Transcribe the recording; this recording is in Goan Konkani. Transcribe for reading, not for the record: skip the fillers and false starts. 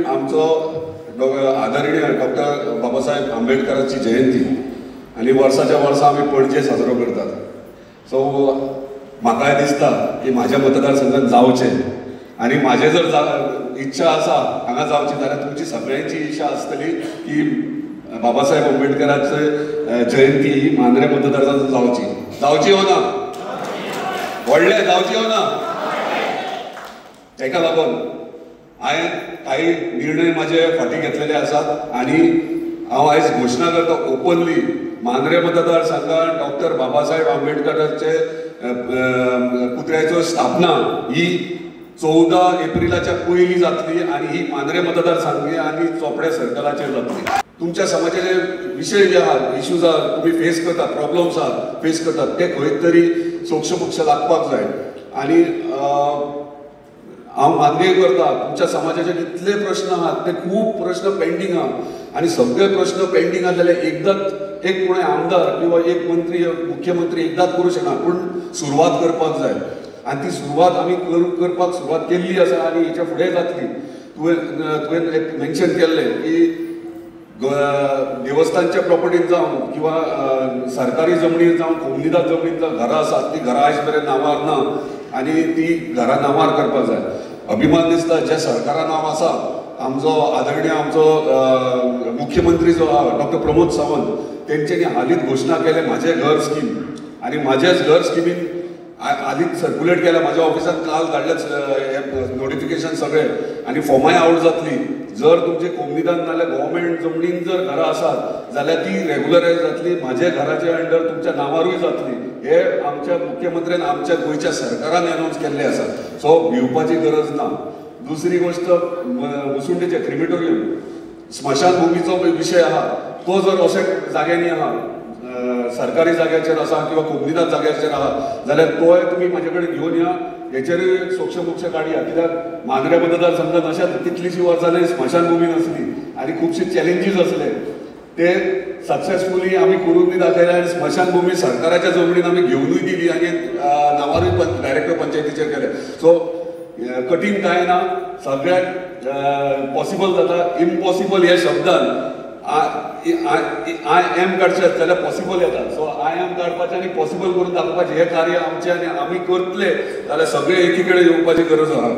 आमचो आदरणीय डॉक्टर बाबासाहेब आंबेडकरांची जयंती आनी वर्साच्या वर्सा आमी पणजे साजरो करतात. सो म्हाकाय दिसता की म्हाज्या मतदारसंघात जावचें आनी म्हाजें जर इच्छा आसा हांगा जावची जाल्यार तुमची सगळ्यांची इच्छा आसतली की बाबासाहेब आंबेडकरांचे जयंती ही मांद्रे मतदारसंघात जावची. जावची हो ना? व्हडले जावची हो ना? ताका लागून हांवें काही निर्णय म्हाजे फाटीं घेतलेले आसात आनी हांव आयज घोशणा करता ओपनली, मांद्रे मतदारसंघात डॉक्टर बाबासाहेब आंबेडकरांचे पुतळ्याचो स्थापना ही 14 एप्रिलाच्या पयलीं जातली आनी ही मांद्रे मतदारसंघ आनी चोपडे सर्कलाचेर जातली. तुमच्या समाजाचे विशय जे आहात, इश्यूज आहात, तुमी फेस करतात, प्रॉब्लम्स आहात फेस करतात, ते खंय तरी सोक्षमोक्ष लागपाक जाय. आनी हांव मान्य करता तुमच्या समाजाचे कितले प्रश्न आहात ते खूब प्रश्न पेंडींग आहा आनी सगळे प्रश्न पेंडींग आहा जाल्यार एकदांच एक कोणूय आमदार किंवा एक मंत्री मुख्यमंत्री एकदांच करूं शकना, पूण सुरवात करपाक जाय आनी ती सुरवात आमी करपाक सुरवात केल्ली आसा आनी हेच्या फुडें जातली. तुवें एक मेन्शन केल्लें की देवस्थानच्या प्रॉपर्टीन जावं किंवा सरकारी जमनीर जावं कोमुनिदाद जमनीर जावं घरां आसात ती घरां आयज मेरेन नांवार ना आनी ती घरां नांवार करपाक जाय. अभिमान दिसता ज्या सरकारा नांव आसा, आमचो आदरणीय आमचो मुख्यमंत्री जो आहा डॉक्टर प्रमोद सावंत तेंच्यांनी हालींच घोशणा केले म्हाजें घर स्कीम आनी म्हाजेंच घर स्किमीन हालींच सर्क्युलेट केल्या. म्हाज्या ऑफिसांत काल धाडलें नोटिफिकेशन सगळें आनी फॉर्माय आवट जातली. जर तुमचे कोमुनिदाद नाजाल्यार गव्हर्मेंट जमनीन जर घरां आसात जाल्यार ती रेगुलरायज जातली, म्हाज्या घराच्या अंडर तुमच्या नांवारूय जातली. हे आमच्या मुख्यमंत्र्यान आमच्या गोंयच्या सरकारान अनावन्स केल्ले आसा. सो भिवपाची गरज ना. दुसरी गोश्ट, मुसुंडेचे क्रिमिटोरियम स्मशानभुमीचो विशय आहा तो जर अशे जाग्यांनी आहा, सरकारी जाग्याचेर आसा किंवा कोमुनिदाद जाग्याचेर आहा जाल्यार तोय तुमी म्हाजे कडेन घेवन या, हेचेरूय सोक्षमोक्ष काडया. कित्याक मांद्रे मतदारसंघात अशेंच कितलींशीं वर्सां जाली स्मशानभुमी नासली आनी खुबशे चॅलेंजीस आसले, ते सक्सेसफुली आमी करूनय दाखयले आनी स्मशानभुमी सरकाराच्या जमनीन आमी घेवनूय दिली आनी नांवारूय डायरेक्टर पंचायतीचेर केले. सो कठीण कांय ना, सगळ्याक पॉसिबल जाता. इम्पॉसिबल ह्या शब्दान I am काडचें जाल्यार पॉसिबल येता. सो I am काडपाचें आनी पॉसिबल करून दाखोवपाचें हें कार्य आमचें आनी आमी करतले जाल्यार सगळे एकी कडेन येवपाची गरज आहा.